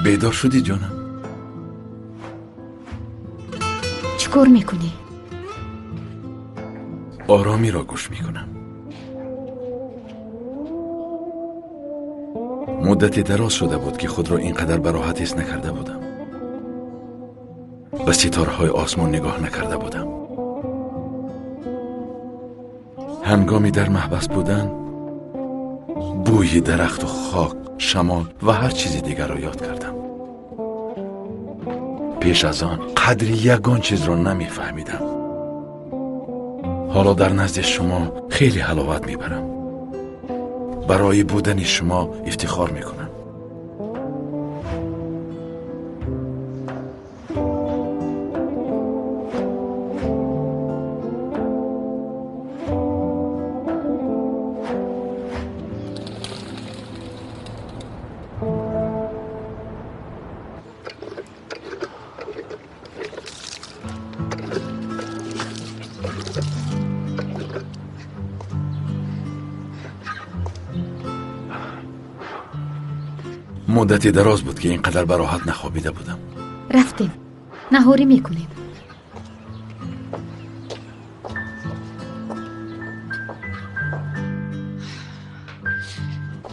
Бедор шудӣ ҷонам? Чӣ кор мекунӣ? Оромиро гӯш мекунам. Муддате дароз шуда буд, ки худро ин қадар ба роҳат ҳис накарда будам. Ба ситораҳои осмон нигоҳ накарда будам. Ҳангоми дар маҳбас будан бӯи дарахту хок, шамол ва ҳар чизи дигарро ёд кардам. Пеш аз он қадри ягон чизро намефаҳмидам. Ҳоло дар назди шумо хеле ҳаловат мебарам. Барои будани шумо ифтихор мекунам. Муддате дароз буд, ки ин қадар ба роҳат нахобида будам. Рафтем, наҳорӣ мекунем.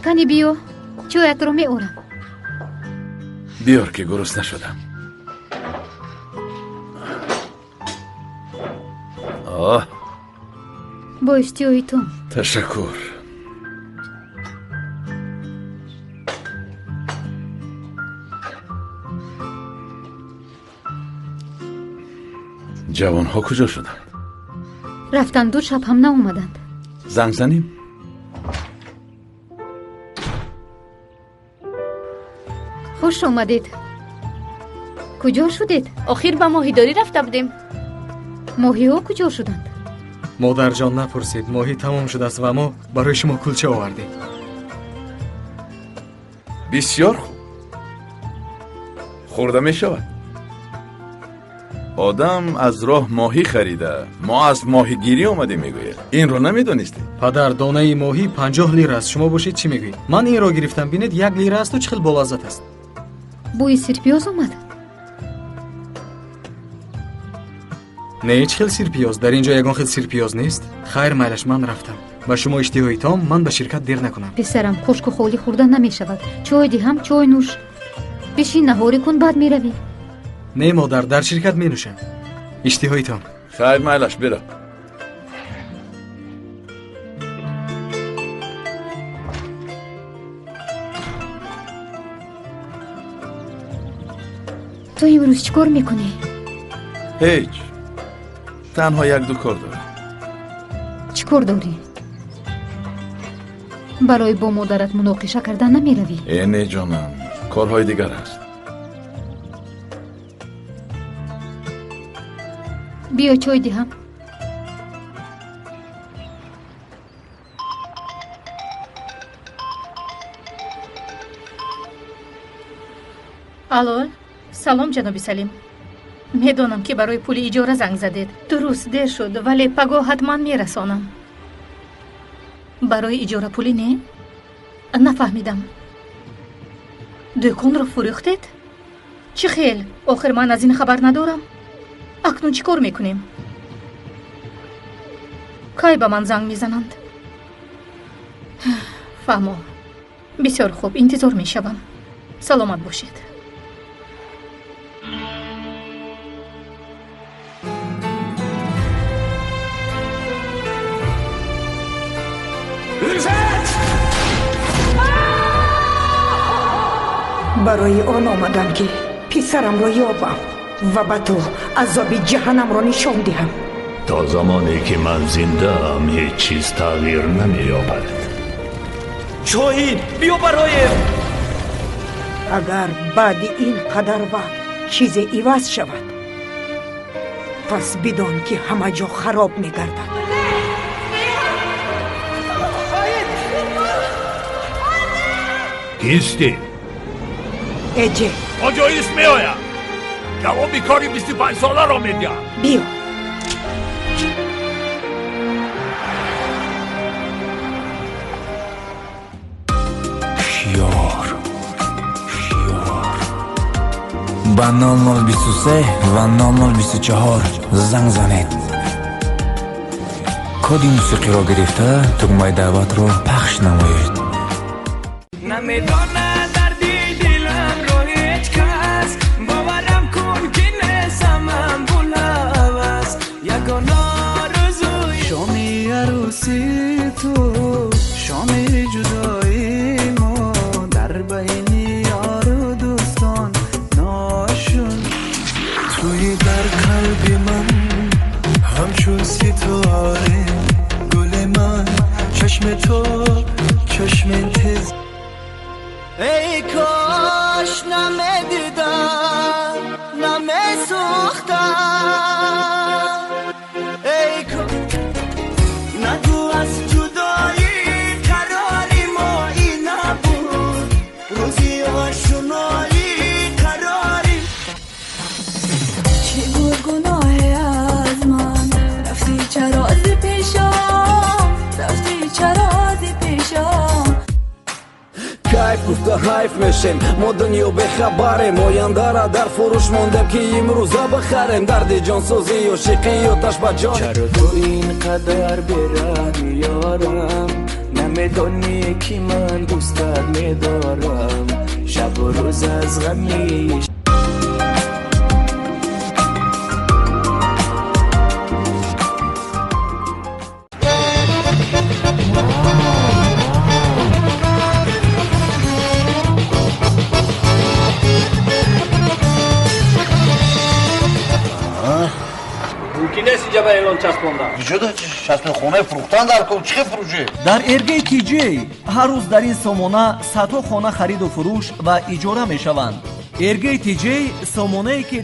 Кани биё, чоятро меорам. Биёр, ки гурусна шудам. Оҳ, бо иштиҳои ту. Ташаккур. Ҷавонҳо куҷо шуданд? Рафтанд, ду шаб ҳам наомаданд. Занг занем? Хуш омадед. Куҷо шудед? Охир ба моҳидорӣ рафта будем. Моҳиҳо куҷо шуданд? Модарҷон, напурсед, моҳӣ тамом шудааст ва мо барои шумо кулча овардем. Бисёр хуб. Хӯрда мешавад. Одам аз роҳ моҳӣ харида, мо аз моҳигирӣ омадем, мегӯяд. Инро намедонистед? Падар, донаи моҳӣ 50 лира аст. Шумо бошед чӣ мегӯед? Ман инро гирифтам, бинед, 1 лира асту чӣ хел болаззат аст. Бӯи сирпиёз омад? Не, чӣ хел сирпиёз? Дар ин ҷо ягон хел сирпиёз нест. Хайр, майлаш, ман рафтам. Ба шумо иштиҳои том, ман ба ширкат дер накунам. Писарам, хушку холӣ хӯрда намешавад. Чой диҳам, чой нӯш. Бишин, наҳорӣ кун, баъд меравӣ. Не, модар, дар ширкат менӯшам. Иштиҳои том. Хайр, майлаш, бира. Ту имрӯз чӣ кор мекунӣ? Ҳеҷ. Танҳо як-ду кор дорам. Чӣ кор дорӣ? Барои бо модарат муноқиша кардан намеравӣ? Э, не ҷонам, корҳои дигар аст. Биё чой диҳам. Алло, салом, ҷаноби Салим. Медонам, ки барои пули иҷора занг задед. Дуруст, дер шуд, вале пагоҳ ҳатман мерасонам. Барои иҷорапулӣ не? Нафаҳмидам. Дӯконро фурӯхтед? Чӣ хел? Охир ман аз ин хабар надорам. Акнун чӣ кор мекунем? Кай ба ман занг мезананд? Фаҳмо. Бисёр хуб, интизор мешавам. Саломат бошед. Барои он омадам, ки писарамро ёбам ва ба ту азоби ҷаҳаннамро нишон диҳам. То замоне ки ман зиндаам, ҳеҷ чиз тағйир намеёбад. Шоҳин, биё бароем. Агар баъди ин қадар вақт чизе иваз шавад, пас бидон, ки ҳама ҷо хароб мегардад. Кистӣ? Эҷе. Оҷоист меояд. Ҷавоби кори 25 соларо медиҳам. Биё. Шиёр, шиёр. Ба 0023 ва 0024 занг занед. Коди мусиқиро гирифта тугмаи даъватро пахш намоед. Намедонад дарди диламро ҳеҷ кас, боварам кун ки нестам булавас. Ягона орзуи шоми арӯси ту, шоми ҷудои мо, дар байни ёру дӯстон ношун. Туи дар қалби ман ҳамчун ситора, гули ман, чашми ту чашми тез. Эй кош намедидам, намесӯхтам. Эй кош нагӯ аз ҷудоӣ қарори мо ин набуд, рӯзи ошноӣ қарори. Чӣ буд гуноҳе аз ман? Рафтӣ чаро зи пешам, рафтӣ чаро зи пешам. Кайф гуфта ҳайф мешем, мо дунё бехабарем, ояндара дар фурӯш мондем ки имрӯза бихарем. Дарди ҷонсӯзию шиқию таш ба ҷон. Чаро ту ин қадар бераҳми ёрам? Намедонӣ ки ман дӯстат медорам, шабу рӯз аз ғами. Дар Эргей ТЖ ҳар рӯз дар ин сомона садҳо хона хариду фурӯш ва иҷора мешаванд. Эргей ТЖ сомонае ки